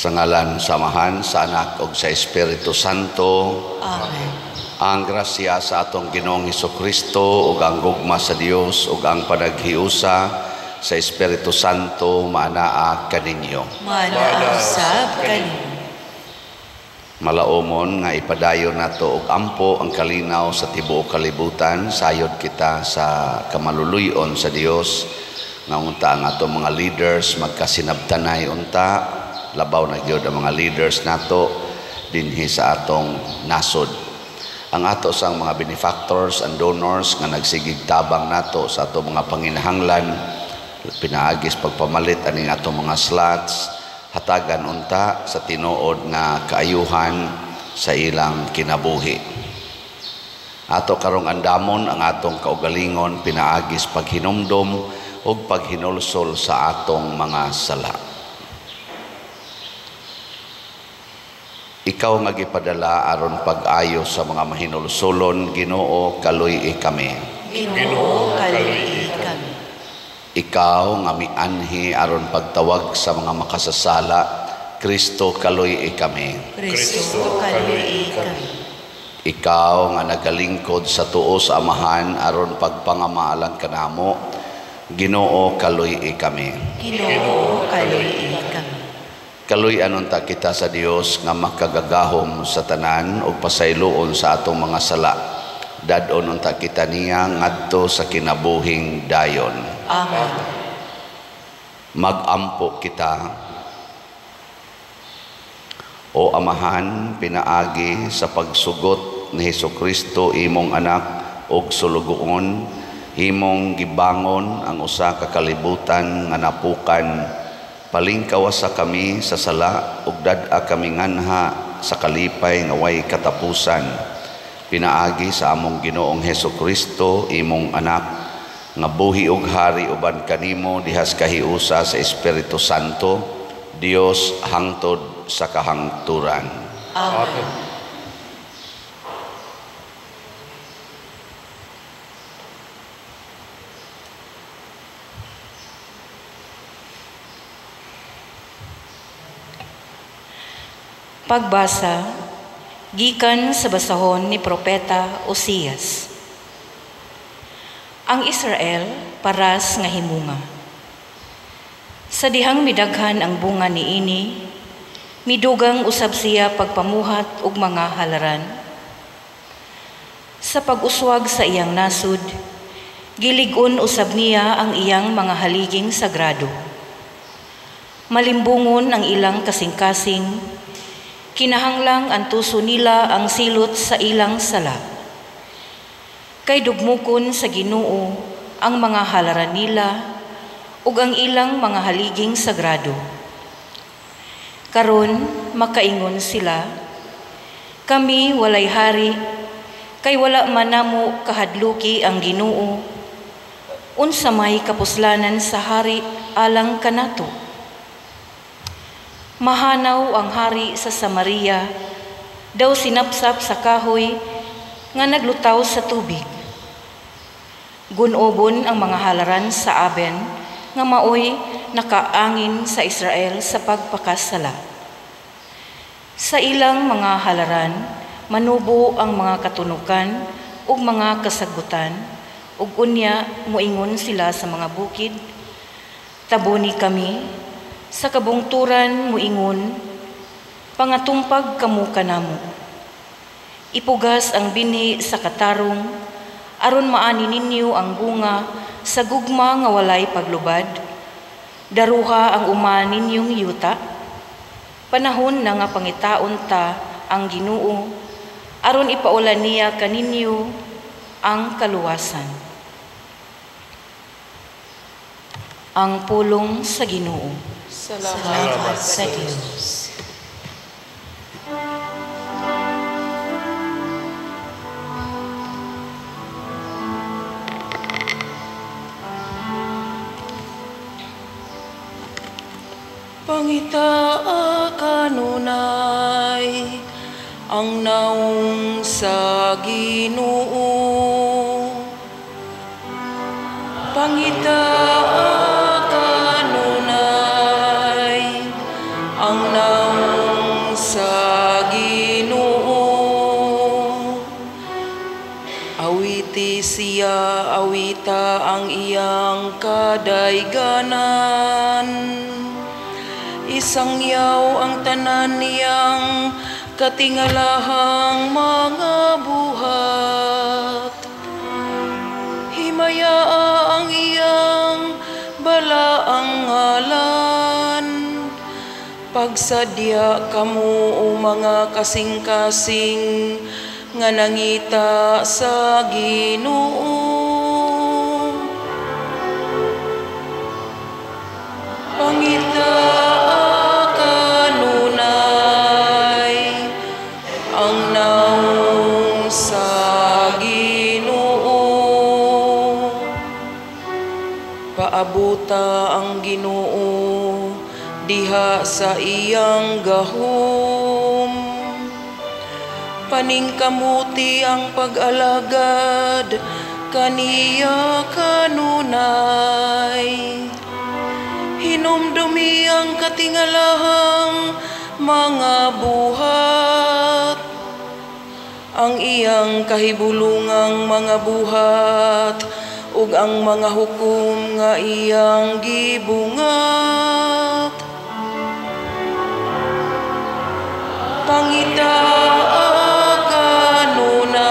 Sa ngalan sa Amahan, sa Anak ug sa Espiritu Santo. Amen. Ang grasya sa atong Ginoong Hesukristo ug ang gugma sa Dios ug ang panaghiusa sa Espiritu Santo maanaa kaninyo. Maanaa usab kaninyo. Malaomon nga ipadayon nato og ampo ang kalinaw sa tibuok kalibutan, sayod kita sa kamaluluyon sa Dios nga unta ang atong mga leaders magkasinabtanay unta, labaw na gyud ang mga leaders nato dinhi sa atong nasod. Ang ato sang mga benefactors and donors nga nagsigig tabang nato sa atong mga panginahanglan, pinaagis pagpamalit aning atong mga slots, hatagan unta sa tinuod nga kaayuhan sa ilang kinabuhi. Ato karong andamon ang atong kaugalingon pinaagis paghinumdom ug paghinulsol sa atong mga sala. Ikaw nga gipadala aron pag-ayo sa mga mahinulsolon, Ginoo, kaluy-i kami. Ginoo, kaluy-i kami. Ikaw nga mianhi aron pagtawag sa mga makasasala, Kristo, kaluy-i kami. Kristo, kaluy-i kami. Ikaw nga nagalingkod sa tuo sa Amahan aron pagpangamaalan kanamo, Ginoo, kaluy-i kami. Ginoo, kaluy-i kami. Kaluy-an unta kita sa Dios nga makagagahom sa tanan ug pasayloon sa atong mga sala. Dad-on unta kita niya ngadto sa kinabuhing dayon. Amen. Magampo kita. O Amahan, pinaagi sa pagsugot ni Hesukristo imong anak og sulugoon, imong gibangon ang usa ka kalibutan nga napukan. Palingkawasa kami sa sala ug dad-a kami nganha sa kalipay nga way katapusan. Pinaagi sa among Ginoong Hesukristo imong anak nga buhi ug hari uban kanimo dihas kahiusa sa Espiritu Santo, Dios hangtod sa kahangturan. Amen. Pagbasa gikan sa basahon ni Propeta Osias. Ang Israel paras nga himunga. Sa dihang midaghan ang bunga niini, midugang usab siya pagpamuhat og mga halaran. Sa pag-uswag sa iyang nasud, gilig-on usab niya ang iyang mga haliging sagrado. Malimbungon ang ilang kasing-kasing, kinahanglang antuso nila ang silot sa ilang sala. Kay dugmukon sa Ginoo ang mga halaran nila ug ang ilang mga haliging sagrado. Karon makaingon sila, kami walay hari, kay wala man namo kahadluki ang Ginoo. Unsa may kapuslanan sa hari alang kanato? Mahanaw ang hari sa Samaria, daw sinapsap sa kahoy nga naglutaw sa tubig. Gunobon ang mga halaran sa Aben nga maoy nakaangin sa Israel sa pagpakasala. Sa ilang mga halaran, manubo ang mga katunukan ug mga kasagbutan, ug unya moingon sila sa mga bukid, tabuni kami. Sa kabungturan muingon, pangatumpag kamo kanamo. Ipugas ang binhi sa katarong, aron maani ninyo ang bunga sa gugma nga walay paglubad. Daruha ang uma ninyong yuta. Panahon na nga pangitaon ta ang Ginoo, aron ipaulan niya kaninyo ang kaluwasan. Ang pulong sa Ginoo. Salamat sa Diyos. Pangitaa kanunay ang naong sa Ginoo. Pangitaa kanunay ang naong kadayganan. Isangyaw ang tanan niyang katingalahang mga buhat. Himayaa ang iyang balaang ngalan. Pagsadya kamo o mga kasing-kasing nga nangita sa Ginoo. Pangita kanunay ang naong sa Ginoo. Paabuta ang Ginoo diha sa iyang gahom. Paningkamuti ang pag-alagad kaniya kanunay. Hinumdumi ang katingalahang mga buhat, ang iyang kahibulungang mga buhat, ug ang mga hukom nga iyang gibungat. Pangita kanunay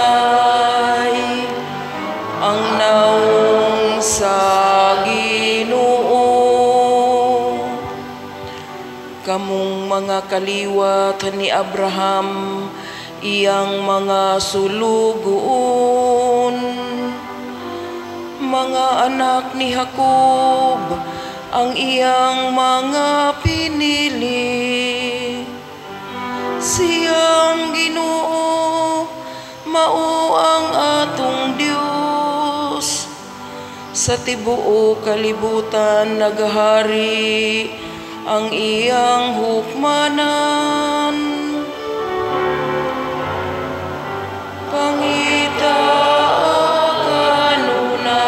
ang naong sa Ginoo. Kamong mga kaliwat ni Abraham, iyang mga sulugoon, mga anak ni Jacob, ang iyang mga pinili. Siyang Ginoo, mao ang atong Dios. Sa tibuok kalibutan nagahari ang iyang hukmanan. Pangita kanunay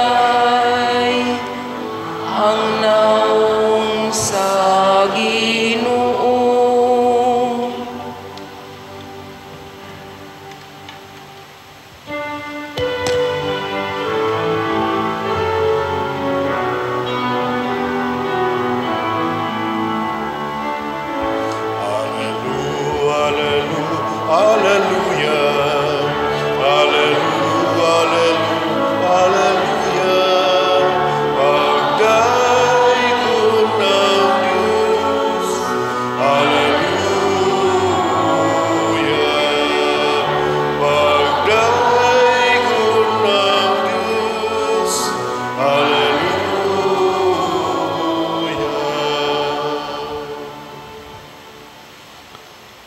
ang naong sa Ginoo.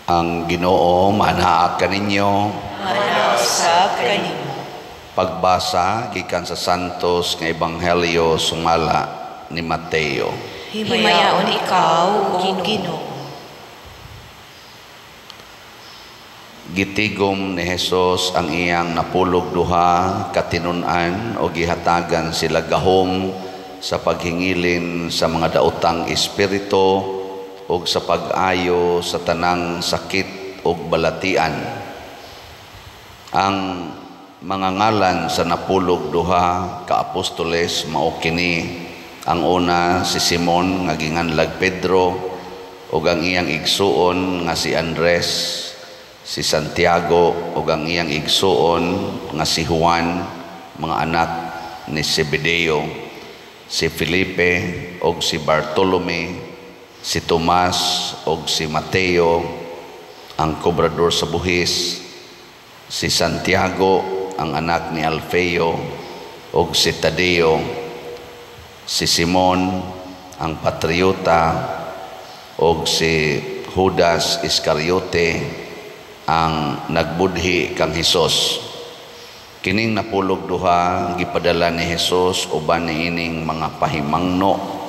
Ang Ginoo manaa kaninyo. Manaa usab kanimo. Pagbasa gikan sa Santos nga Ebanghelyo sumala ni Mateo. Himayaon ikaw, o Ginoo. Gitigom ni Hesus ang iyang napulog duha katinun-an o gihatagan sila gahom sa paghingilin sa mga daotang espiritu ug sa pag-ayo sa tanang sakit ug balatian. Ang mga ngalan sa napulog duha ka apostoles mao kini. Ang una si Simon nga ginganlag Pedro ug ang iyang igsuon nga si Andres, si Santiago ug ang iyang igsuon nga si Juan, mga anak ni Zebedeo, si Felipe ug si Bartolome, si Tomas ug si Mateo ang kobrador sa buhis, si Santiago ang anak ni Alfeo ug si Tadeo, si Simon ang patriota ug si Judas Iscariote ang nagbudhi kang Hesus. Kining napulog duha gipadala ni Hesus uban niining mga pahimangno.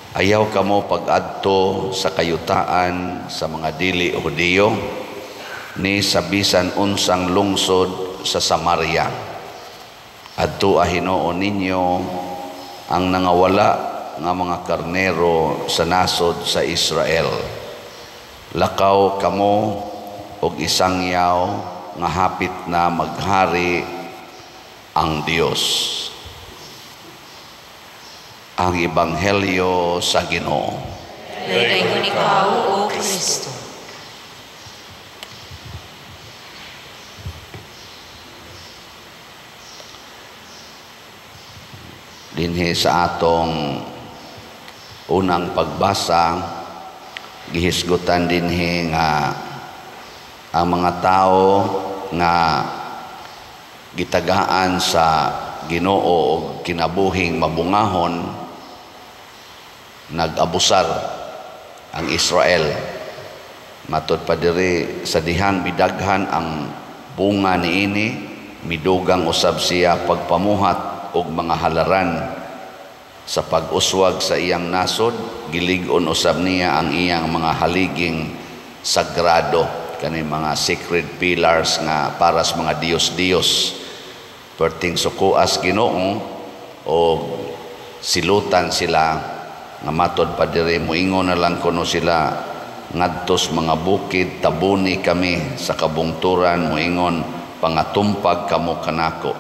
Ayaw kamo pag-adto sa kayutaan sa mga dili Hudiyo ni sa bisan unsang lungsod sa Samaria. Adto hinuon ninyo ang nangawala nga mga karnero sa nasod sa Israel. Lakaw kamo og isangyaw nga hapit na maghari ang Dios. Ang Ebanghelyo sa Ginoo. Dayon ikaw, O Kristo. Dinhi sa atong unang pagbasa, gihisgutan dinhi nga ang mga tao nga gitagaan sa Ginoo og kinabuhing mabungahon, nag-abusar ang Israel. Matod pa diri sa dihang midaghan ang bunga niini, midugang usab siya pagpamuhat og mga halaran. Sa pag-uswag sa iyang nasod, gilig-on usab niya ang iyang mga haliging sagrado, kani mga sacred pillars nga para sa mga diyos-diyos. Perting sukuas Ginoo o silutan sila, nga matod pa diri moingon na lang kuno sila ngadtos mga bukid, tabuni kami sa kabungturan, moingon pangatumpag kamo kanako.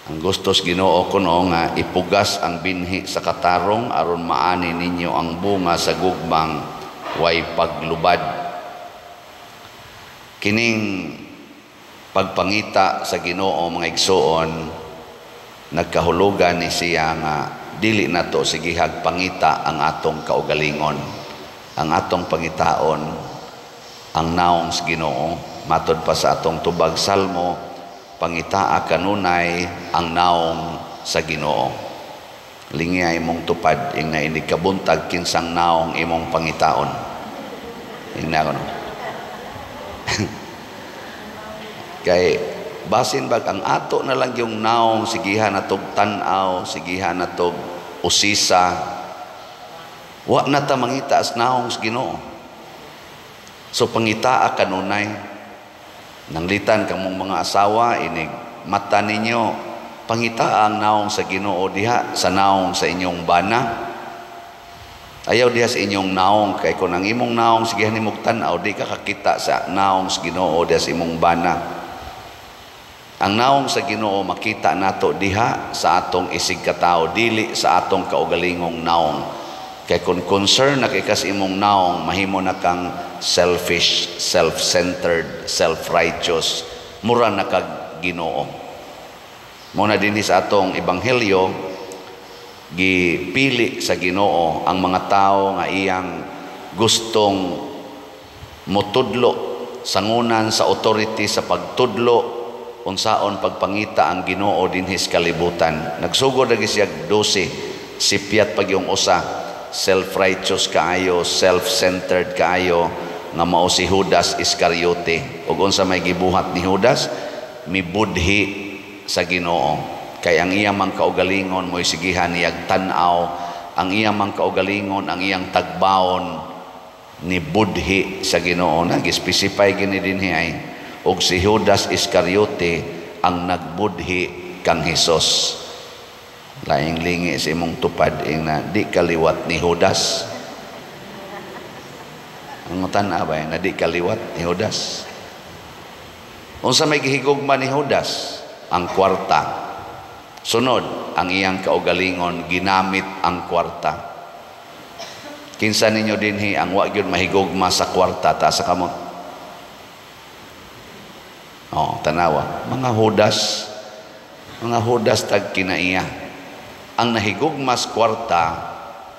Ang gustos Ginoo kuno nga ipugas ang binhi sa katarong aron maani ninyo ang bunga sa gugmang way paglubad. Kining pagpangita sa Ginoo, mga igsoon, nagkahulugan ni siya nga dili nato sigihag pangita ang atong kaugalingon. Ang atong pangitaon ang naong sa Ginoo. Matod pa sa atong tubag salmo, pangitaa kanunay ang naong sa Ginoo. Lingi imong tupad ing na inig kabuntag kinsang naong imong pangitaon. Ingna ko no. Kay basin bag ang ato na lang yung naong sigihan natog tan-aw, sigihan natog usisa, wa na ta mangita as naong sa Ginoo. So pangitaa kanunay. Nanglitan kamong mga asawa, inig mata ninyo, pangitaa ang naong sa Ginoo diha sa naong sa inyong bana. Ayaw diha sa inyong naong, kay kung ang imong naong sigihan nimog tan-aw, di ka kakita sa naong sa Ginoo diha sa imong bana. Ang naong sa Ginoo makita nato diha sa atong isig katao, dili sa atong kaugalingong naong. Kay kung concern na kay kas imong naong, mahimo na kang selfish, self-centered, self-righteous, mura na kag Ginoo. Muna dinhi sa atong ebanghelyo, gipili sa Ginoo ang mga tao nga iyang gustong motudlo, sangunan sa authority sa pagtudlo unsaon pagpangita ang Ginoo dinhi sa kalibutan. Nagsugod lagi siya 12, sipyat pag yung usa, self-righteous kaayo, self-centered kaayo, nga mao si Judas Iscariote. Ug unsa may gibuhat ni Judas? Mibudhi sa Ginoo. Kay ang iya mang kaugalingon mo'y sigihan niyag tan-aw, ang iya mang kaugalingon, ang iyang tagbaon ni budhi sa Ginoo. Nag-specify gini dinhi ay og si Judas Iscariote ang nagbudhi kang Hesus. Laing lingi sa imong tupad ing na di kaliwat ni Judas. Ang tan-aw ba na di kaliwat ni Judas? Unsa may gihigugma ni Judas? Ang kwarta. Sunod, ang iyang kaugalingon ginamit ang kwarta. Kinsa ninyo dinhi ang wa gyud mahigugma sa kwarta, ta sa kamot? Oh, tanawa, mga Judas, mga Judas tag kinaiya. Ang nahigugma sa kwarta,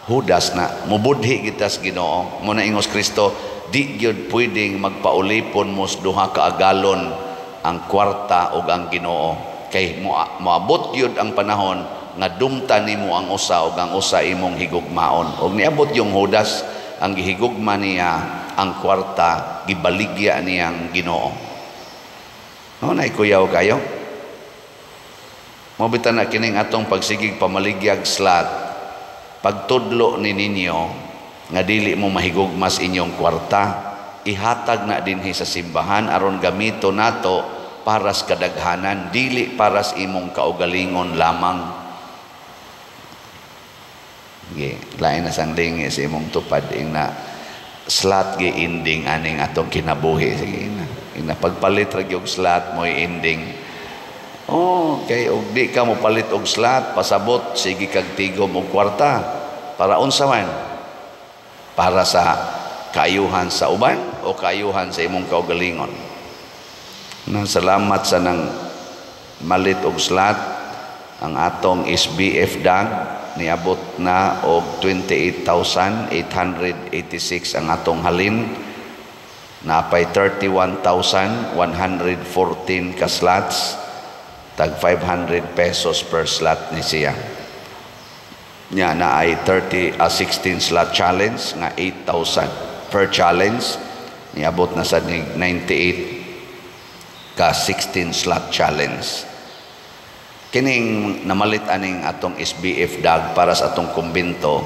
Judas na mubudhi kita sa Ginoo. Muna ingos Kristo, di gyud pwedeng magpaulipon mo sa duha ka agalon ang kwarta ug ang Ginoo. Kay moabot gyud ang panahon nga dumta nimo ang usa ug ang usa imong higugmaon. Og niabot yung Judas, ang gihigugma niya ang kwarta, gibaligya niyang Ginoo. No, naikuyaw kayo. Mobita na kining atong pagsigig pamaligyag slot, pagtudlo ni ninyo nga dili mo mahigugmas inyong kwarta, ihatag na dinhi sa simbahan aron gamito nato para sa kadaghanan, dili para sa imong kaugalingon lamang. Ge, lain na sang lingi sa imong tupad ing na slot gi ending aning atong kinabuhi. Sige na. Ing na pagpalit ra gyud slot mo'y ending. Oh, kay og di ka mo palit og slot, pasabot sige kag tigom og kwarta. Para unsa man? Para sa kaayuhan sa uban o kaayuhan sa imong kaugalingon? Na salamat sa nang malit og slot. Ang atong SBF dag niabot na og 28,886 ang atong halin, napay 31,114 ka slots, tag 500 pesos per slot ni siya. Nya na ay 30 16 slot challenge nga 8,000 per challenge, niabot na sa 98 ka 16 slot challenge. Kining namalit aning atong SBF dag para sa atong kumbinto,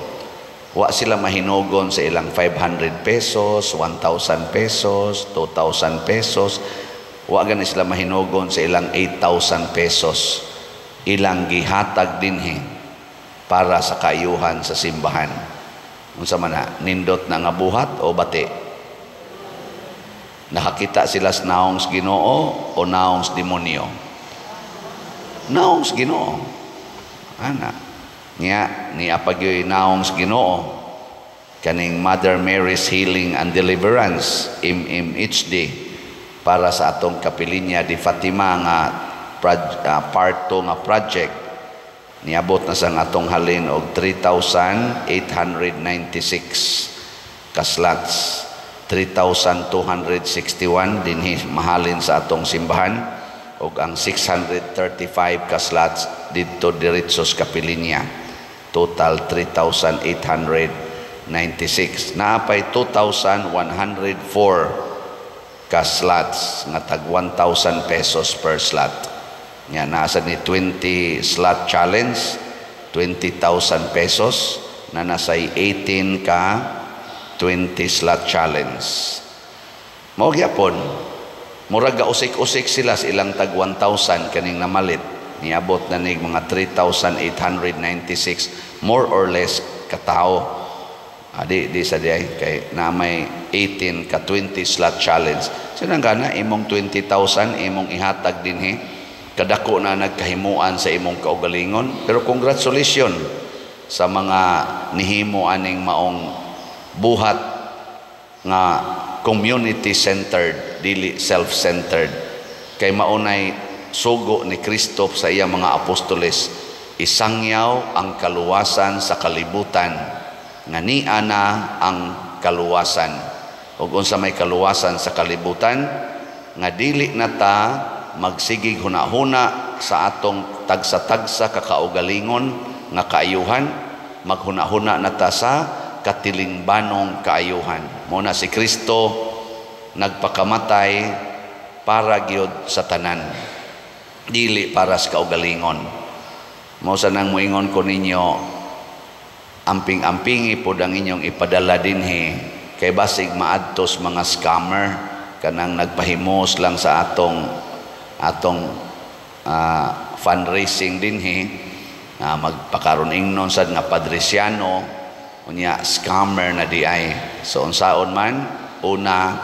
wa sila mahinugon sa ilang 500 pesos, 1,000 pesos, 2,000 pesos. Wa gani sila mahinugon sa ilang 8,000 pesos. Ilang gihatag dinhi para sa kaayuhan sa simbahan. Unsa man na, nindot na nga buhat o bati? Nakakita sila sa naong sa Ginoo o naong sa demonyo? Naong sa Ginoo. Ana. Nya niya pagyoy naong sa Ginoo kaning Mother Mary's Healing and Deliverance, MMHD, para sa atong Kapilinya di Fatima nga part 2 nga project, niabot na sa atong halin og 3,896 ka slots, 3,261 dinhi mahalin sa atong simbahan ug ang 635 ka slots didto diretso sa Kapilinya. Total 3,896. Naapay 2,104 ka slots nga tag 1,000 pesos per slot. Nga nasa ni 20 slot challenge, 20,000 pesos na nasay 18 ka 20 slot challenge. Mao gyapon, murag usik-usik sila sa ilang tag 1,000 kaning namalit. Niabot na nig mga 3,896 more or less katao. Di sa di ay kay na may 18 ka 20 slot challenge. Sinang gana imong 20,000 imong ihatag dinhi, kadako na nagkahimuan sa imong kaugalingon. Pero congratulations sa mga nihimo aning maong buhat nga community-centered, dili self-centered. Kay maunay sugo ni Kristo sa iyang mga apostoles, isangyaw ang kaluwasan sa kalibutan, nga niana na ang kaluwasan. Ug unsa may kaluwasan sa kalibutan? Nga dili na ta magsigig hunahuna sa atong tagsa-tagsa kakaugalingon nga kaayuhan, maghunahuna na ta sa katilingbanong kaayuhan. Mao na si Kristo nagpakamatay para gyud sa tanan, dili para sa kaugalingon. Mao sa nang moingon ko ninyo, amping-ampingi pod ang inyong ipadala dinhi kay basig maadtos mga scammer kanang nagpahimos lang sa atong atong fundraising dinhi, magpakaron ingnon sad nga Padriciano, unya scammer na di ay. So unsaon man, una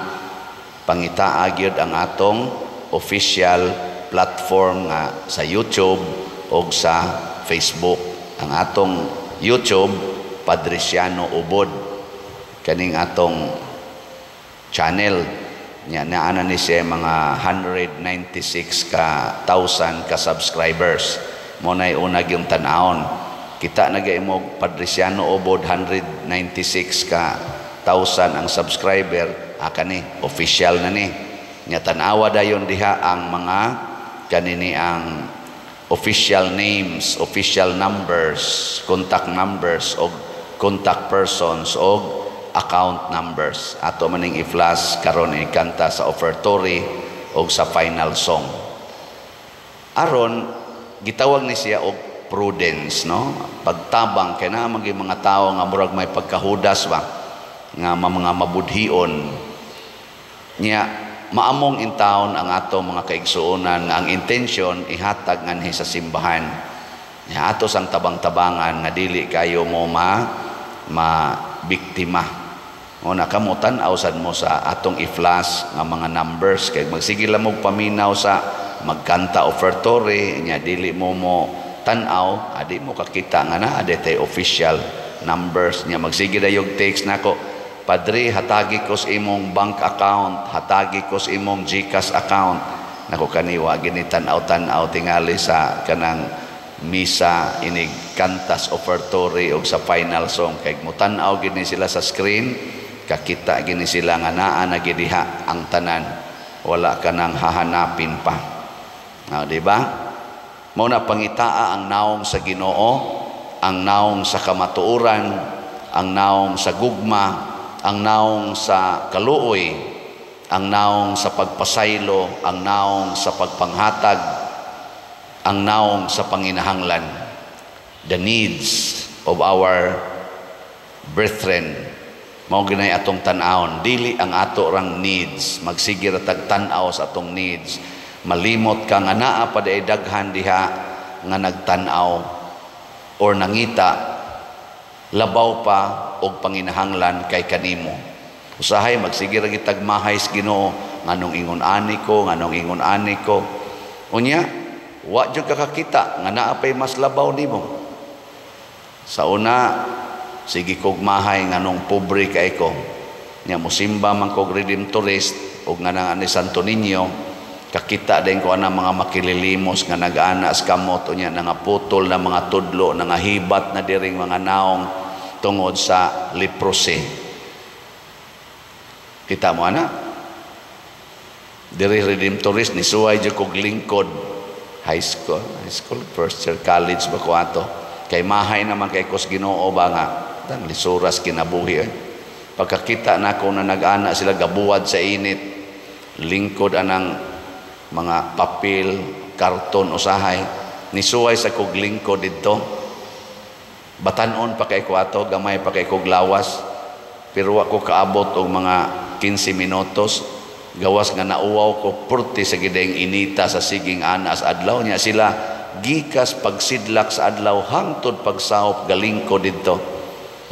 pangitaa gyud ang atong official platform nga sa YouTube og sa Facebook. Ang atong YouTube, Padriciano Ubod, kaning atong channel nya naana ni siya mga 196 ka thousand ka subscribers. Mo nay una gyung tan-awon. Kita na mo Padriciano Ubod, 196 ka thousand ang subscriber, kani official na ni. Nya tan-awa dayon diha ang mga kanini ang official names, official numbers, contact numbers og contact persons og account numbers. Ato maning i-flash karon ikanta sa offertory og sa final song. Aron gitawag ni siya og prudence, no? Pagtabang kay naa man mga tawo nga murag may pagkahudas ba nga mga mabudhion. Nya maamong in town ang ato mga kaigsuonan nga ang intention ihatag nganhi sa simbahan. Nya ato sang tabang-tabangan nga dili kayo mo ma biktima. O na kamo tan-aw sad mo sa atong i-flash nga mga numbers kay magsige lang mo paminaw sa magkanta offertory nya dili mo mo tan-aw, adi mo kakita nga naa tay official numbers nya. Magsige dayog text nako, "Padre, hatagi ko sa imong bank account, hatagi ko sa imong GCash account." Nako, kani wa gini tan-aw-tan-aw tingali sa kanang misa inig kantas offertory og sa final song, kay mutan-aw gini sila sa screen, kakita gini sila nga naa na gidiha ang tanan, wala ka nang hahanapin pa. Ah, di ba? Mao na pangitaa ang naong sa Ginoo, ang naong sa kamatuoran, ang naong sa gugma, ang naong sa kaluoy, ang naong sa pagpasaylo, ang naong sa pagpanghatag, ang naong sa panginahanglan. The needs of our brethren mao ginay atong tan-awon, dili ang ato rang needs. Magsige ra tag tan-aw sa atong needs, malimot ka nga naa pa diay daghan diha nga nagtan-aw or nangita labaw pa og panginahanglan kay kanimo. Usahay magsige ra gitag mahay sa Ginoo, nganong ingon ani ko, nganong ingon ani ko? Unya wa jud ka kakita nga naa pay mas labaw nimo. Sa una, sige kog mahay nganong pobre kay ko. Nya musimba man kog Redemptorist ug nga ni Santo Niño, kakita din ko ana mga makililimos nga nag-ana sa kamot, unya nangaputol na mga tudlo, nangahibat na diring mga naong tungod sa leprosy. Kita mo ana diri Redemptorist, ni suway jud kog lingkod, high school, first year college ba ko ato, kay mahay naman kay kos Ginoo ba nga tang lisuras kinabuhi eh. Pagkakita nako na nag-ana sila, gabuwad sa init, lingkod anang mga papel, karton usahay. Nisuway sa kog lingkod didto. Batanon pa kay ko ato, gamay pa kay kog lawas. Pero wa ko kaabot og mga 15 minutos. Gawas nga nauwaw ko, purti sa gideng inita sa siging anas adlaw niya. Sila gikas pagsidlak sa adlaw hangtod pagsahop galingkod didto.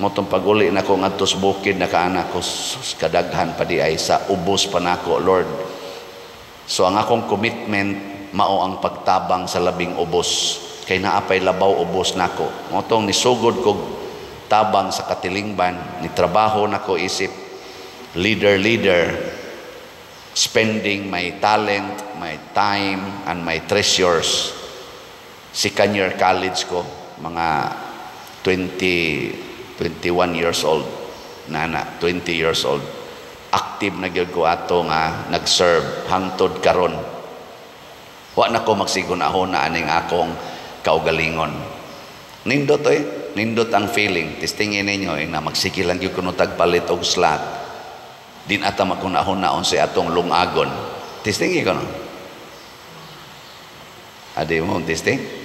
Motong paguli nako ngadto sa bukid, nakaana ko, "Sus, kadaghan pa di ay sa ubos pa nako, Lord." So ang akong commitment mao ang pagtabang sa labing ubos, kay naa pay labaw ubos nako. Motong nisugod kog tabang sa katilingban, ni trabaho nako isip leader leader, spending my talent, my time and my treasures. Second year college ko, mga 20, 21 years old nana, 20 years old, active na gyud ko ato nga nag-serve hangtod karon. Wa na ko magsigunahon na aning akong kaugalingon. Nindot eh, nindot ang feeling. Testingin ninyo eh, na magsige lang gyud kuno tagpalit og slot, din ata magunahon na unsay atong lungagon. Testingin ko no, adi mo testing.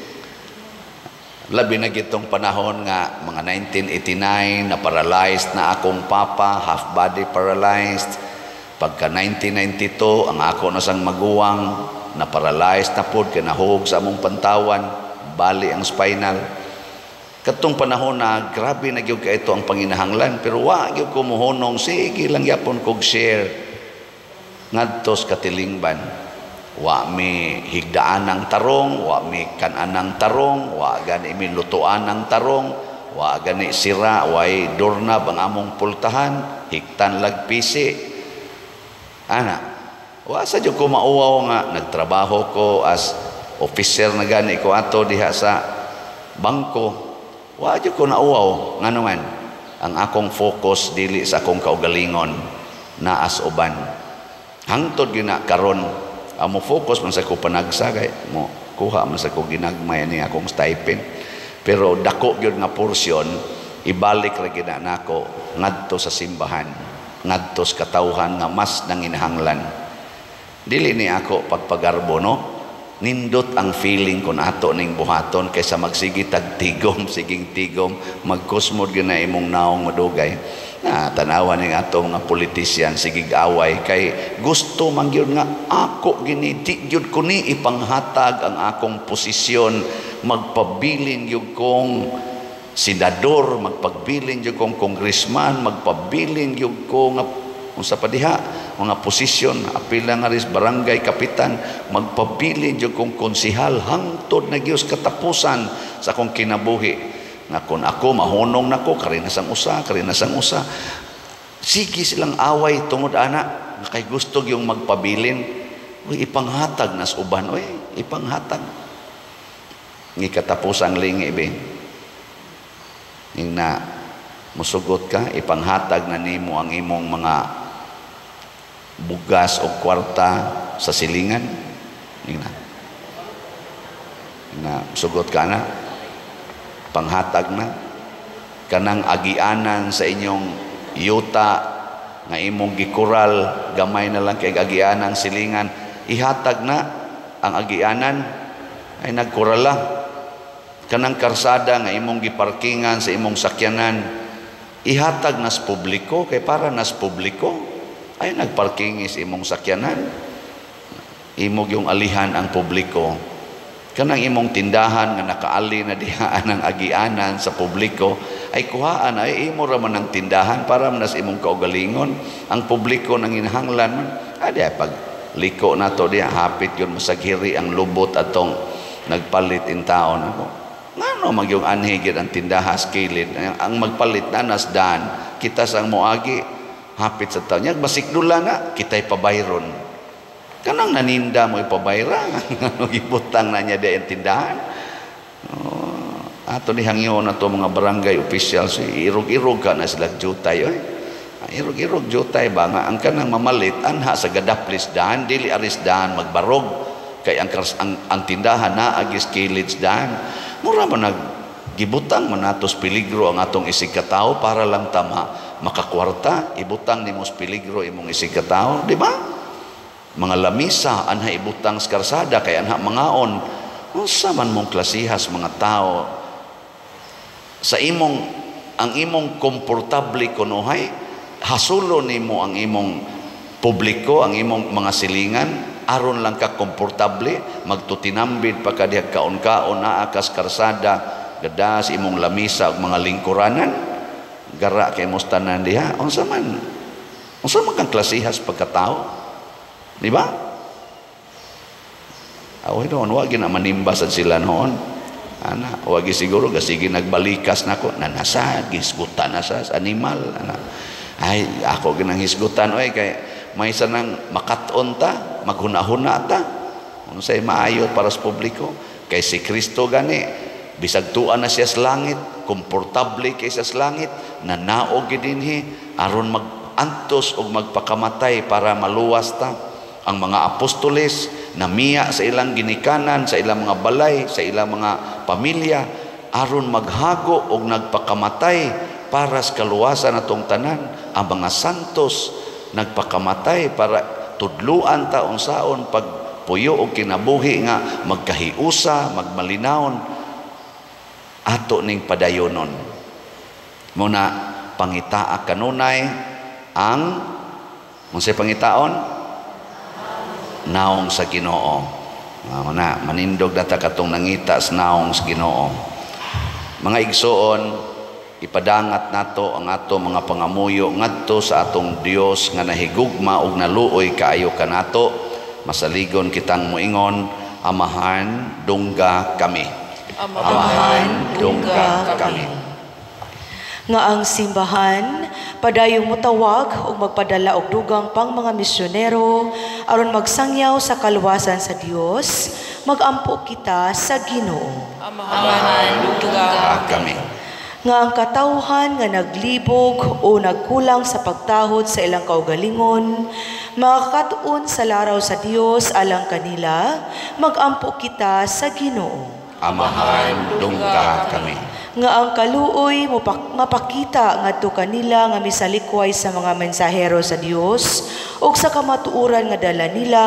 Labi na gitong panahon nga mga 1989 na paralyzed na akong papa, half body paralyzed. Pagka 1992, ang ako na sang maguwang na paralyzed na pod kay nahug sa among pantawan, bali ang spinal. Katong panahon na grabe na gyud kay ito ang panginahanglan, pero wa gyud ko mohunong, sige lang yapon kog share ngadto sa katilingban. Wa mi higdaan ng tarong, wa mi kanan ng tarong, wa gani mi lutuan ng tarong, wa gani sira, way doorknob ang among pultahan, hiktan lag pisi. Ana, wa sa jud ko mauwaw nga nagtrabaho ko as officer na gani ko ato diha sa bangko. Wa jud ko nauwaw, ngano man ang akong focus dili sa akong kaugalingon, naas uban. Hangtod gyud na karon amo focus man sa ko panagsa, kay mo kuha man sa ko ginagmay ani akong stipend, pero dako gyud nga porsyon ibalik ra gyud nako ngadto sa simbahan, ngadto sa katawhan nga mas nanginahanglan. Dili ni ako pagpagarbo no, nindot ang feeling kun ato ning buhaton kaysa magsige tag tigom, siging tigom, magkusmod gyud na imong naong madugay na. Tanawa ning ato mga politician, sige away kay gusto man gyud nga ako gini, di gyud ko ni ipanghatag ang akong posisyon, magpabilin gyud kong senador, magpabilin gyud kong congressman, magpabilin gyud ko nga unsa pa diha. mga posisyon, apila nga ris barangay kapitan, magpabilin jud kong konsihal hangtod na gyud katapusan sa akong kinabuhi. Nga kun ako mahunong nako, karinasang usa, karinasang usa. Sige silang away tungod ana, nga kay gusto yung magpabilin. Uy, ipanghatag nas uban, uy, ipanghatag. Ngi katapusang lingi be. Ing na musugot ka, ipanghatag na nimo ang imong mga bugas o kwarta sa silingan. Ing na. Ing na musugot ka na, panghatag na kanang agianan sa inyong yuta nga imong gikural, gamay na lang kay agianan silingan, ihatag na ang agianan ay nagkurala. Kanang karsada nga imong giparkingan sa imong sakyanan, ihatag nas publiko kay para nas publiko ay nagparkingis imong sakyanan, imog yung alihan ang publiko. Kanang imong tindahan nga nakaali na dihaan ang agianan sa publiko ay kuhaan ay imo ra man ang tindahan para man nas imong kaugalingon. Ang publiko nang hinahanglan man adi pag liko nato diha hapit yun masaghiri ang lubot atong nagpalit in taon ako. Ngano magyong anhi gid ang tindahas kilid ang magpalit na nas daan kita sang moagi hapit sa taon nya basikdula na kitay pabayron. Kanang naninda mo ipabayra ano gibutang na niya diyan tindahan. Oh, ato ni hangyo na to mga barangay officials, irog-irog ka na sila jutay oy. Irog-irog jutay ba nga ang kanang mamalit anha sa gadaplis daan dili aris daan magbarog kay ang tindahan na agis kilid daan. Mura man nag gibutang man natos peligro ang atong isig katawo para lang tama makakwarta, ibutang nimo peligro imong isig katawo, di ba? Mga lamisa anha ibutang sa karsada kay anha mangaon. Unsa man mong klasihas mga tao sa imong ang imong komportable kunuhay, hasulo nimo ang imong publiko, ang imong mga silingan aron lang ka komportable, magtutinambid pa ka diha kaon-kaon naa kas karsada gadas imong lamisa ug mga lingkuranan gara kay mos tanan diha. Unsa man kang klasihas pagkatao? Di ba? Aw noon, wag na manimba sad sila noon. Ana, wag siguro gasige nagbalikas nako nanasa gisgutan na sa animal ana. Ay ako ginang hisgutan oy kay may sanang makat-on ta, maghuna-huna ta. Unsay maayo para sa publiko kay si Kristo gani bisag tuan na siya sa langit, komportable kay siya sa langit, nanaog gid dinhi aron mag-antos og magpakamatay para maluwas ta. Ang mga apostoles namiya sa ilang ginikanan, sa ilang mga balay, sa ilang mga pamilya aron maghago og nagpakamatay para sa kaluwasan atong tanan. Ang mga santos nagpakamatay para tudluan ta unsaon pagpuyo og kinabuhi nga magkahiusa, magmalinawon ato ning padayonon. Muna pangitaa kanunay ang unsay pangitaon? Naong sa Ginoo. Muna manindog data katong nangita sa naong sa Ginoo. Mga igsoon, ipadangat nato ang ato mga pangamuyo ngadto sa atong Dios nga nahigugma ug naluoy kaayo kanato. Masaligon kitang moingon, Amahan, dungga kami. Amahan, dungga kami. Nga ang simbahan padayong motawag ug magpadala og dugang pang mga misyonero aron magsangyaw sa kaluwasan sa Dios, magampo kita sa Ginoo. Amahan, dungga kami. Nga ang katawhan nga naglibog o nagkulang sa pagtahod sa ilang kaugalingon, makakatuon sa laraw sa Dios alang kanila, magampo kita sa Ginoo. Amahan, dungga kami. Nga ang kaluoy mapakita ngadto kanila nga misalikway sa mga mensahero sa Dios ug sa kamatuoran nga dala nila,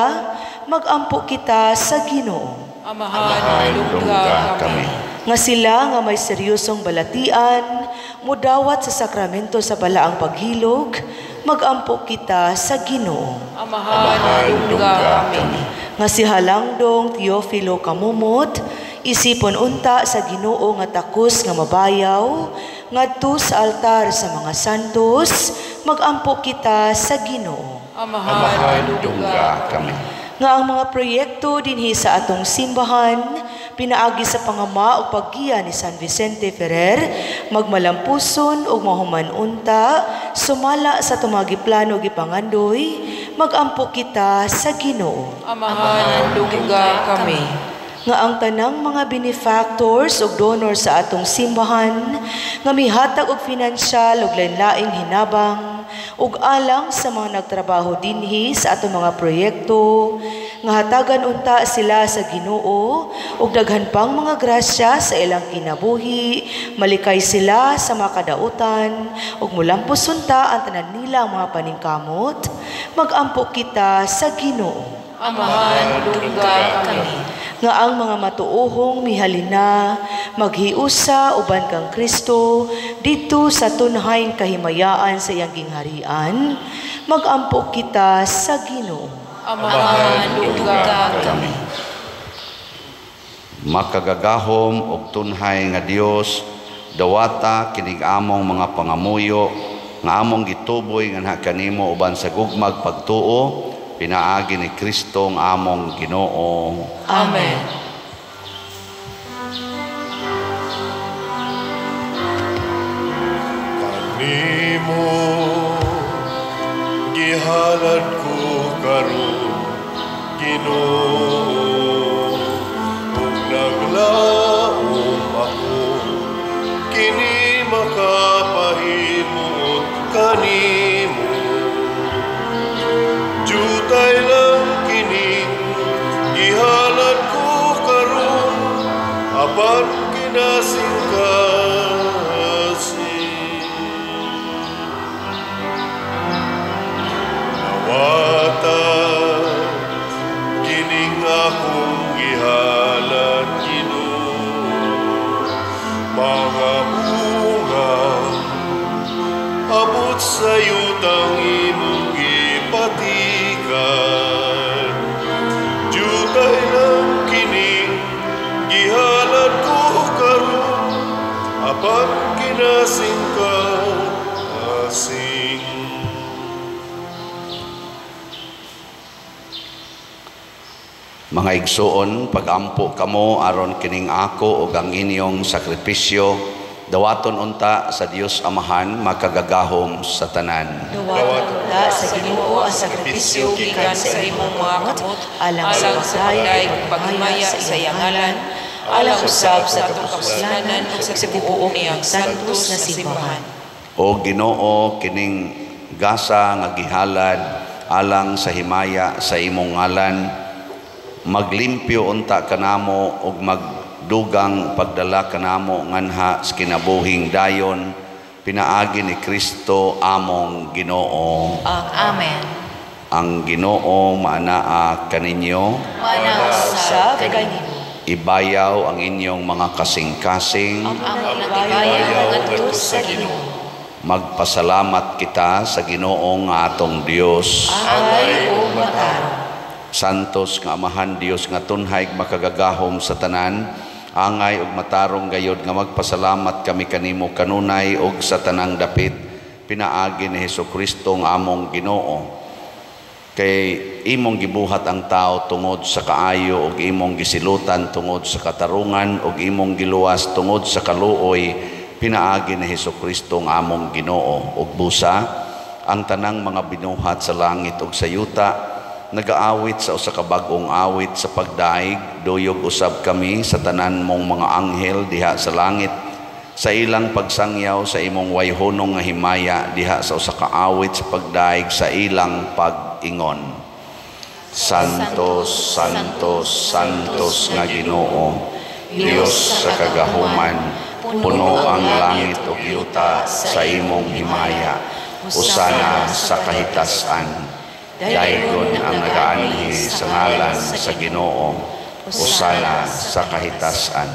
magampo kita sa Ginoo. Amahan, dungga kami. Nga sila nga may seryosong balatian mudawat sa sakramento sa balaang paghilog, magampo kita sa Ginoo. Amahan, dungga kami. Nga si Halangdong Teofilo Kamumot, isipon unta sa Ginoo nga takos nga mabayaw ngadto sa altar sa mga santos, magampo kita sa Ginoo. Amahan, dungga kami. Nga ang mga proyekto dinhi sa atong simbahan pinaagi sa pangama o paggiya ni San Vicente Ferrer magmalampuson ug mahuman unta sumala sa tumagi plano gipangandoy, magampo kita sa Ginoo. Amahan, dungga kami. Nga ang tanang mga benefactors ug donors sa atong simbahan nga mihatag og finansyal ug lain-laing hinabang ug alang sa mga nagtrabaho dinhi sa atong mga proyekto, nga hatagan unta sila sa Ginoo ug daghan pang mga grasya sa ilang kinabuhi, malikay sila sa mga kadautan ug mulampos unta ang tanan nilang mga paningkamot, magampo kita sa Ginoo. Amahan, dungga kami. Nga ang mga matuohong mihalina maghiusa uban kang Kristo didto sa tunhaing kahimayaan sa iyang gingharian, magampo kita sa Ginoo. Amahan, dungga kami. Makagagahom og tunhay nga Dios, dawata kining among mga pangamuyo nga among gituboy nganha kanimo uban sa gugmag pagtuo pinaagi ni Kristo ang among Ginoo. Amen. Kanimo gihalad ko karon, Ginoo, ug naglaom ako kini makapahimuot kanimo. Jutay lang kining gihalad ko karon, apan kinasingkasing. Nawata kining akong gihalad, Ginoo, mga bunga abot sa yutang imong gipatikan. Jutay lang kining gihalad ko karon, apan kinasingkasing. Mga igsuon, pagampo kamo aron kining ako ug ang inyong sakripisyo dawaton unta sa Dios Amahan makagagahom sa tanan. Dawaton unta sa Ginoo ang sakripisyo gikan sa imong mga kamot, alang sa alang sa pagdayeg ug paghimaya sa iyang ngalan, alang usab sa atong kapuslanan ug sa tibuok niyang santos na simbahan. O Ginoo, kining gasa nga gihalad alang sa himaya sa imong ngalan, maglimpyo unta kanamo ug magdugang pagdala kanamo nganha sa kinabuhing dayon pinaagi ni Kristo among Ginoo. Amen. Ang Ginoo maanaa kaninyo, Maanaa usab kanimo. Ibayaw ang inyong mga kasing-kasing. Among nagibayaw ngadto sa Ginoo. Magpasalamat kita sa Ginoo nga atong Dios. Angay ug matarong. Santos nga Amahan Dios nga tunhay makagagahom sa tanan, angay ug matarong gayod nga magpasalamat kami kanimo kanunay ug sa tanang dapit pinaagi ni Hesukristo nga among Ginoo. Kay imong gibuhat ang tao tungod sa kaayo ug imong gisilutan tungod sa katarungan ug imong giluwas tungod sa kaluoy pinaagi ni Hesukristo nga among Ginoo. Ug busa ang tanang mga binuhat sa langit ug sa yuta nagaawit sa usa ka bag-ong awit sa pagdaig, duyog usab kami sa tanan mong mga anghel diha sa langit sa ilang pagsangyaw sa imong wayhonong nga himaya diha sa usa ka awit sa pagdaig sa ilang pag-ingon. Santos, Santos, Santos nga Ginoo, Dios sa kagahuman, puno ang langit ug yuta sa imong himaya. Usana sa kahitasan. Daygon ang nagaanhi sa ngalan sa Ginoo, usana sa kahitasan.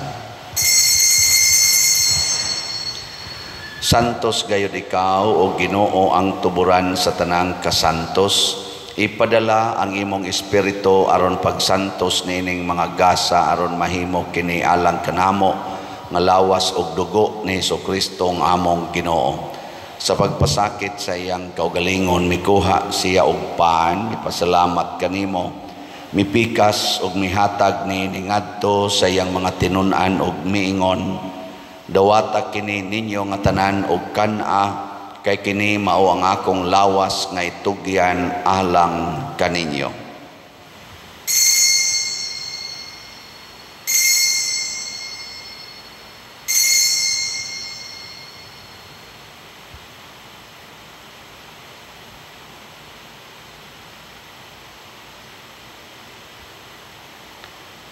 Santos gayud ikaw o Ginoo ang tuburan sa tanang kasantos. Ipadala ang imong espiritu aron pagsantos niining mga gasa aron mahimo kini alang kanamo nga lawas og dugo ni Hesukristo ang among Ginoo. Sa pagpasakit sa iyang kaugalingon, mikuha siya og pan, mipasalamat kanimo, mipikas og mihatag ni ngadto sa iyang mga tinun-an og miingon, dawata kini ninyo nga tanan og kan-a, kay kini mao ang akong lawas nga itugyan alang kaninyo.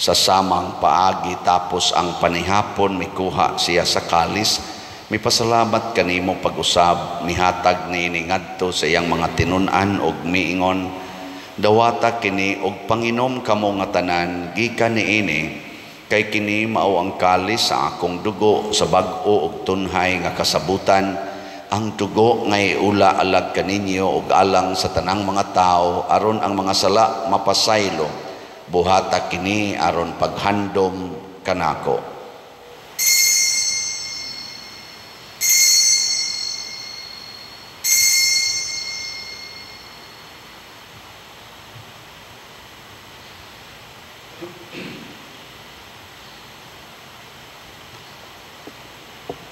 Sa samang paagi tapos ang panihapon, mikuha siya sa kalis, mipasalamat kanimo pag-usab, mihatag niini ngadto sa iyang mga tinun-an og miingon, dawata kini og panginom kamo nga tanan gikan niini, kay kini mao ang kalis sa akong dugo sa bag-o og tunhay nga kasabutan, ang dugo nga iula alag kaninyo og alang sa tanang mga tawo aron ang mga sala mapasaylo. Buhata kini aron paghandom kanako.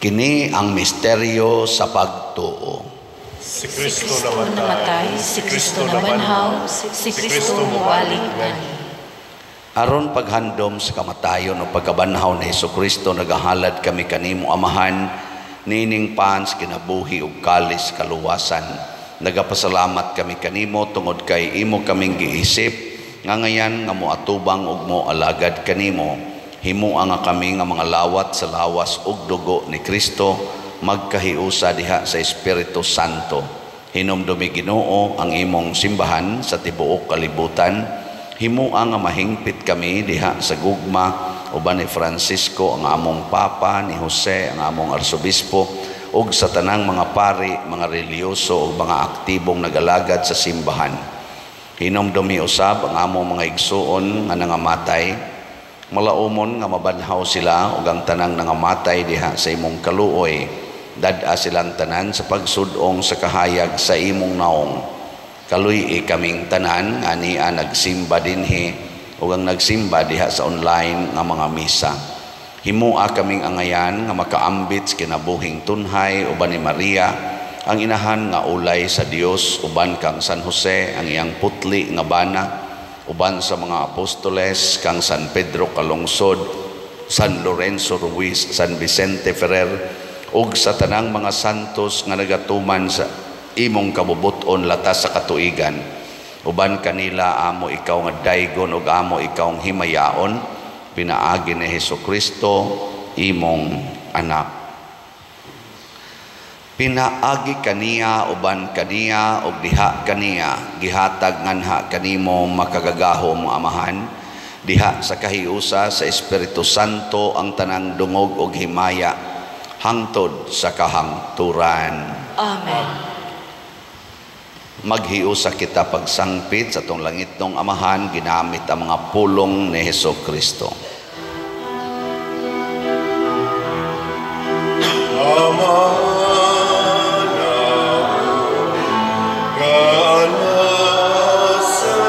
Kini ang misteryo sa pagtuo. Si Kristo namatay, si Kristo nabanhaw, si Kristo mobalik ani. Aron paghandom sa kamatayon o pagkabanhaw ni Hesukristo, nagahalad kami kanimo Amahan, nining pan sa kinabuhi ug kalis kaluwasan. Nagapasalamat kami kanimo tungod kay imo kaming giisip nga ngayan nga moatubang ug moalagad kanimo. Himoa nga kami nga mga lawat sa lawas ug dugo ni Kristo, magkahiusa diha sa Espiritu Santo. Hinumdumi Ginoo ang imong simbahan sa tibuok kalibutan. Himoa nga mahingpit kami diha sa gugma uban ni Francisco ang among Papa, ni Jose ang among Arsobispo, ug sa tanang mga pari, mga relihiyoso ug mga aktibong nagalagad sa simbahan. Hinumdumi usab ang among mga igsuon nga nangamatay, malaumon nga mabanhaw sila ug ang tanang nangamatay diha sa imong kaluoy. Dad-a silang tanan sa pagsud-ong sa kahayag sa imong naong. Kaluy-i kaming tanan nga ania nagsimba dinhi ug ang nagsimba diha sa online nga mga misa. Himoa kaming angayan nga makaambit sa kinabuhing tunhay uban ni Maria, ang inahan nga ulay sa Dios, uban kang San Jose ang iyang putli nga bana, uban sa mga apostoles kang San Pedro Calungsod, San Lorenzo Ruiz, San Vicente Ferrer, ug sa tanang mga santos nga nagatuman sa imong kabubuton latas sa katuigan. Uban kanila amo ikaw nga daygon ug amo ikaw ang himayaon, pinaagi ni Hesukristo imong anak. Pinaagi kaniya, uban kaniya, ug diha kaniya, gihatag nganha kanimo makagagahom Amahan, diha sa kahiusa sa Espiritu Santo ang tanang dungog ug himaya hangtod sa kahangturan. Amen. Maghiusa kita pagsangpit sa atong langitnong Amahan ginamit ang mga pulong ni Hesukristo. Ama na sa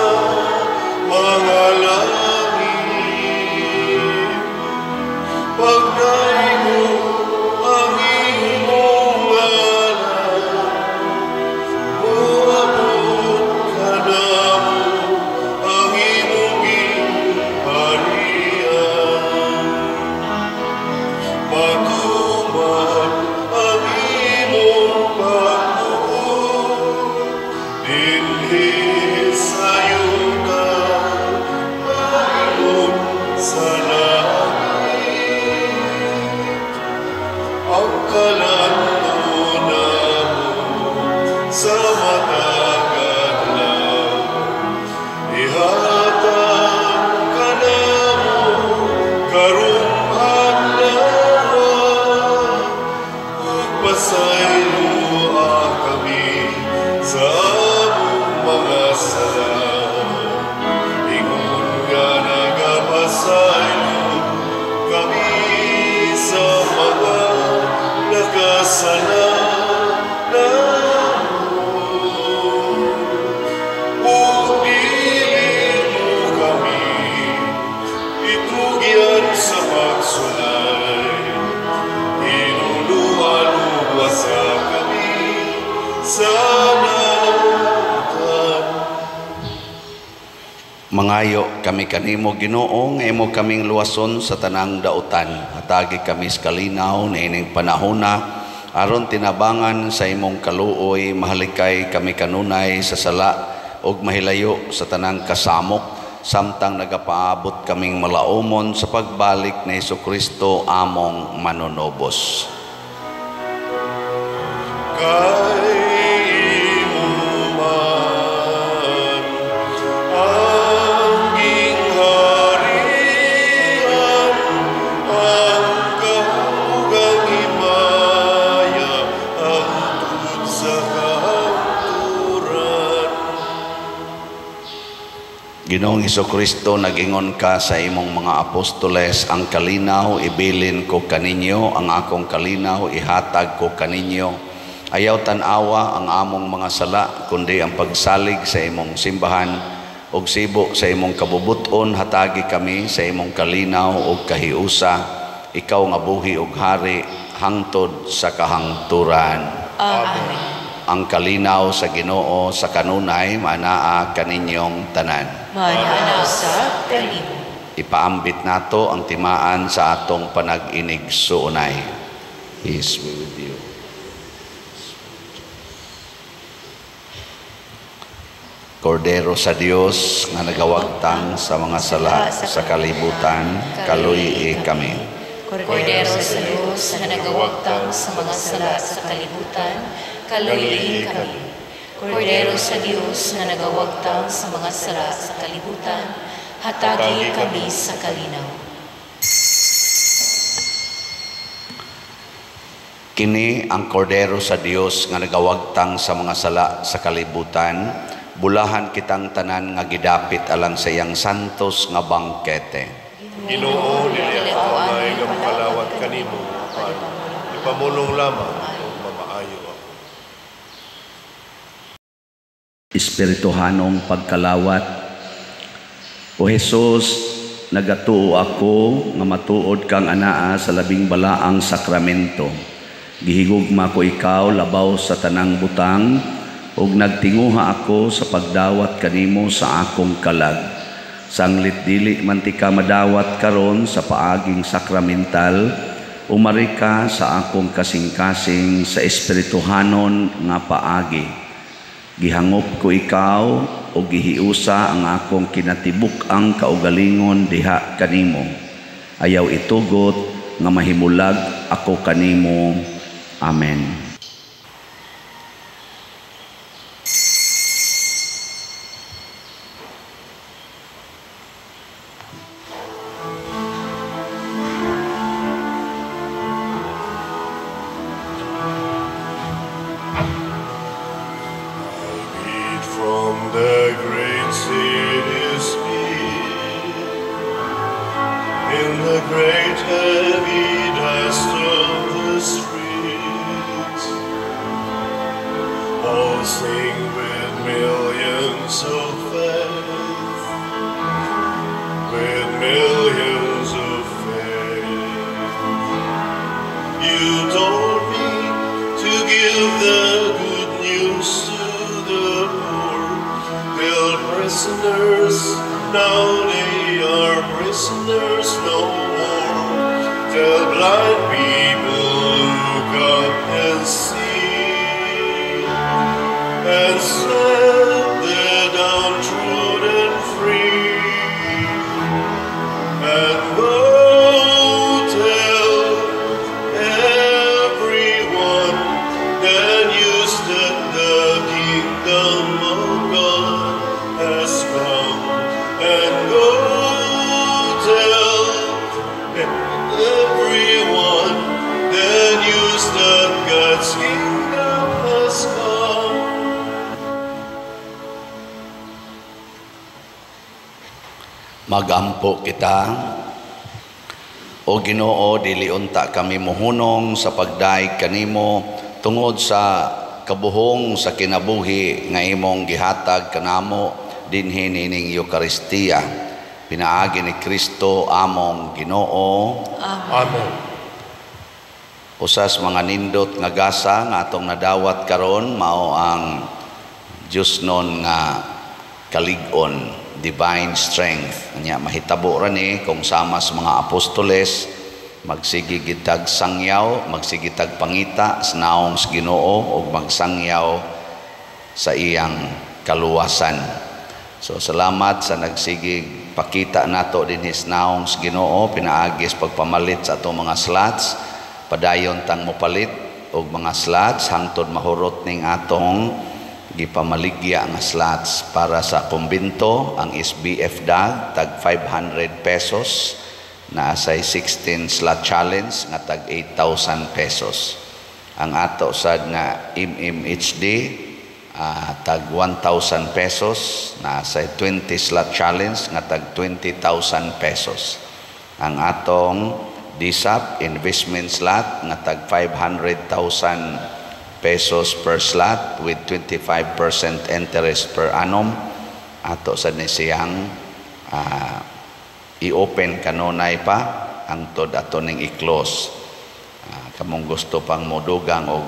mga langit, pagdaigo ang imong ngalan, moabot kanamo ang imong gingharian. Matuman ang imong pagbuot dinhi sa yuta paingon sa langit. Ang kalanto namo sa matag adlaw, ihatag kanamo karong adlaw, ug pasayloa kami sa among mga sala, ingon nga nagapasaylo kami sa mga nakasala. Mangayo kami kanimo, Ginoo, nga imo kaming luwason sa tanang dautan. Hatagi kami sa kalinaw niining panahona aron tinabangan sa imong kaluoy, mahalikay kami kanunay sa sala ug mahilayo sa tanang kasamok samtang nagapaabot kaming malaumon sa pagbalik ni Hesukristo among manunobos. Kay imo man ang gingharian, ang gahom ug himaya, hangtod sa kahangturan. Ginoong Hesukristo, nagingon ka sa imong mga apostoles, ang kalinaw ibilin ko kaninyo, ang akong kalinaw ihatag ko kaninyo. Ayaw tan-awa ang among mga sala, kundi ang pagsalig sa imong simbahan ug sibo sa imong kabubuton, hatagi kami sa imong kalinaw ug kahiusa. Ikaw nga buhi ug hari hangtod sa kahangturan. Amen. Ang kalinaw sa Ginoo sa kanunay manaa kaninyong tanan. Manaa usab kanimo. Ipaambit nato ang timaan sa atong panag-inig-suunay. Peace be with you. Kordero sa Dios nga nagawagtang sa mga sala sa kalibutan, kaluy-i kami. Kordero sa Dios nga nagawagtang sa mga sala sa kalibutan, kaluy-i kami. Kordero sa Dios nga nagawagtang sa mga sala sa kalibutan, hatagi kami sa kalinaw. Kini ang Kordero sa Dios nga nagawagtang sa mga sala sa kalibutan, bulahan kitang tanan nga gidapit alang sa iyang santos nga bangkete. Ginoo, dili ako angay nga makalawat kanimo, apan ipamulong lamang ug mamaayo ako. Espirituhanong pagkalawat. O Jesus, nagatuo ako nga matuod kang anaa sa labing balaang sakramento. Gihigugma ko ikaw labaw sa tanang butang, ug nagtinguha ako sa pagdawat kanimo sa akong kalag. Sanglit dili man ti ka madawat karon sa paaging sakramental, umari ka sa akong kasing-kasing sa espirituhanon nga paagi. Gihangop ko ikaw o gihiusa ang akong kinatibuk-ang kaugalingon diha kanimo. Ayaw itugot nga mahimulag ako kanimo. Amen. Magampo kita. O Ginoo, dili unta kami mohunong sa pagdaig kanimo tungod sa kabuhong sa kinabuhi nga imong gihatag kanamo dinhi nining Eukaristiya. Pinaagi ni Kristo among Ginoo. Amen. Usas mga nindot nga gasa nga atong nadawat karon mao ang Diyosnon nga kalig-on. divine strength. Nya mahitabo ra ni kung sama sa mga apostoles magsige gitag sangyaw, magsige tag pangita sa naong sa Ginoo ug magsangyaw sa iyang kaluwasan. So salamat sa nagsigig pakita nato dinhi sa naong sa Ginoo pinaagis pagpamalit sa atong mga slots. Padayon tang mopalit og mga slots hangtod mahurot ning atong gipamaligya nga slots para sa kumbinto. Ang SBF DAG tag 500 pesos, naa say 16 slot challenge nga tag 8,000 pesos. Ang ato sad nga MMHD tag 1,000 pesos, naa say 20 slot challenge nga tag 20,000 pesos. Ang atong DSAP investment slot nga tag 500,000 pesos per slot with 25% interest per annum, ato sad ni siyang i-open kanunay pa hangtod ato ning i-close. Kamong gusto pang modugang og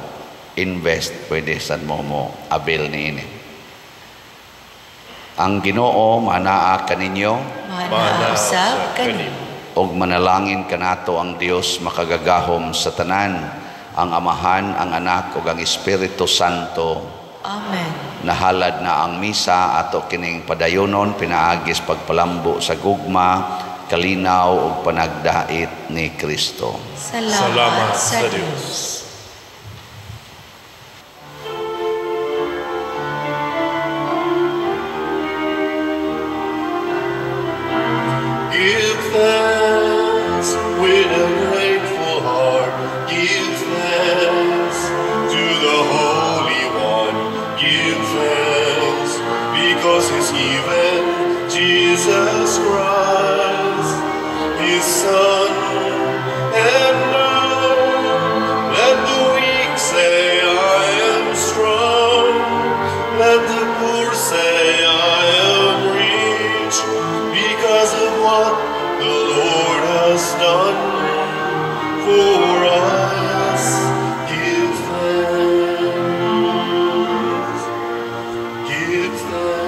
invest, pwede sad mo mo avail niini. Ang Ginoo manaa kaninyo, Manaa usab kanimo. Og manalangin kanato ang Dios makagagahom sa tanan, ang Amahan, ang Anak ug ang Espiritu Santo. Amen. Nahalad na ang misa, ato kining padayonon pinaagis pagpalambo sa gugma, kalinaw ug panagdait ni Kristo. Salamat, Salamat sa sa Dios. Dios. Give thanks with a grateful heart. Give thanks to the Holy One. Give thanks because He's given Jesus Christ, His Son. And now let the weak say, I am strong. Let the poor say, I am rich, because of what the Lord has done for us. Give thanks, give thanks.